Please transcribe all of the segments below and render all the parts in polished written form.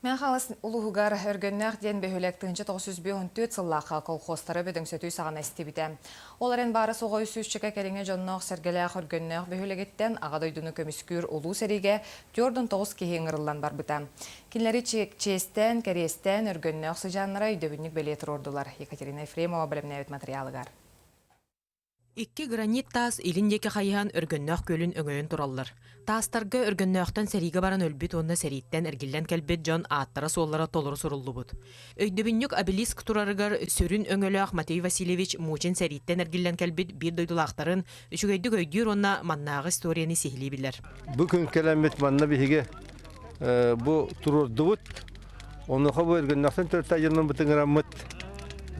Мэҥэ улууһугар Өргөннөөх диэн бөһүөлэк 1954 сыллаахха колхозтары бөдөҥсөтүү саҕана эстибитэ. Ол эрэн баара суоҕа үс сүүсчэкэ кэриҥэ дьонноох-сэргэлээх Өргөннөөх бөһүөлэгиттэн Аҕа дойдуну көмүскүүр улуу сэриигэ 49 киһи ыҥырыллан барбыта. Кинилэри чиэстээн, кэриэстээн Өргөннөөх сыдьааннара өйдөбүнньүк бэлиэ туруордулар. Екатерина Ефремова бэлэмнээбит матырыйаалыгар. Икки гранит таас илин диэки хайыһан Өргөннөөх күөлүн өҥөйөн тураллар. Таастарга Өргөннөөхтөн сэриигэ баран өлбүт уонна сэрииттэн эргиллэн кэлбит дьон ааттара-суоллара толору суруллубут. Өйдөбүнньүк обелиск турарыгар сүрүн өҥөлөөх Матвей Васильевич Мучин сэрииттэн эргиллэн кэлбит биир дойдулаахтарын үчүгэйдик өйдүүр уонна маннааҕы историяны сиһилии билэр. Бу күн кэлэммит манна биһиги бу туруордубут. Онуоха бу Өргөннөхтөн төрүт айаннаммыт ыҥыраммыт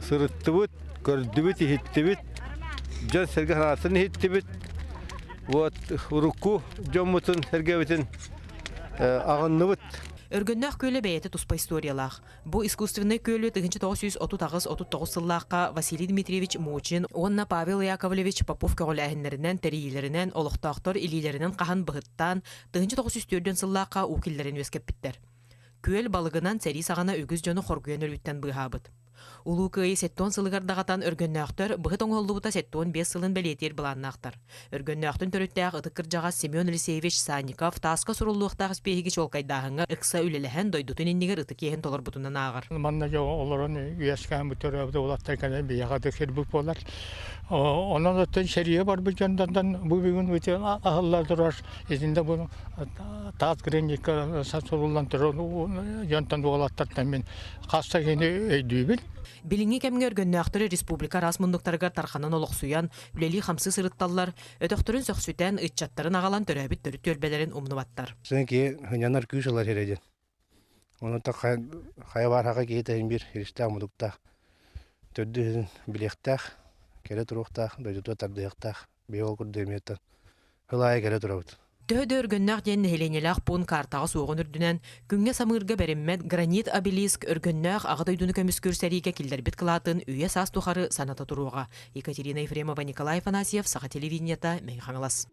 сырыттыбыт, көрдүбүт, иһиттибит, дьон-сэргэ санаатын иһиттибит. Вот урукку дьоммутун, сэргэбитин аҕынныбыт. Өргөннөөх күөлэ бэйэтэ туспа историялаах. Бу искусственнай күөлү 1938-39 сыллаахха Василий Дмитриевич Мучин уонна Павел Яковлевич Попов көҕүлээһиннэринэн, тэрийиилэринэн олохтоохтор илиилэринэн хаһан быһыттаан, 1904 сыллаахха уу киллэрэн үөскэппиттэр. Күөл балыгынан сэрии саҕана үгүс дьону хоргуйан өлүүттэн быыһаабыт. Улуу Кыайыы 70 сылыгар даҕатан өргөннөөхтөр быһыт оҥоһуллубута 75 сылын бэлиэтиир былааннаахтар. Өргөннөөхтүн төрүттээх ытык кырдьаҕас Семен Елисеевич Санников тааска суруллуохтаах испиэһиги чуолкайдааһыҥҥа ыкса үлэлэһэн дойдутун иннигэр ытык иэһин толорбутунан ааҕар. Манна олорон үөскээн төрөөбүт уолаттар кэлэн биһиэхэ ытык сирбит буолар. Онон оттон сэриигэ барбыт дьонтон бу бүгүн аһылла турар Итиннэ бу таас гранитка суруллан турар дьонтон уолаттартан мин хас да киһини өйдүүбүн. Билиҥҥи кэмҥэ өргөннөөхтөрү республика араас муннуктарыгар тарханан олохсуйан, үлэлии-хамсыы сырытталлар, өтөхтөрүн сөхсүтэн, ыччаттарын аҕалан төрөөбүт төрүт түөлбэлэрин умнубаттар. Сын киһи хынньанар күүс ылар сирэ диэн. Онон хайа баарһаҕа киһи тэһин биир иристээх мутуктаах, төрдү билиэхтээх, кэлэ туруохтаах, дойдутугар тардыһыахтаах. Биһиги ол курдук эмиэ Сыл аайы кэлэ турабыт. Төһө да Өргөннөөх диэн нэһилиэнньэлээх пуун каартаҕа суоҕун үрдүнэн, күҥҥэ самыырга бэриммэт гранит обелиск Өргөннөөх Аҕа дойдуну көмүскүүр сэриигэ киллэрбит кылаатын үйэ-саас тухары саната туруоҕа. Екатерина Ефремова, Николай Афанасьев, Саха телевидениета, Мэҥэ Хаҥалас.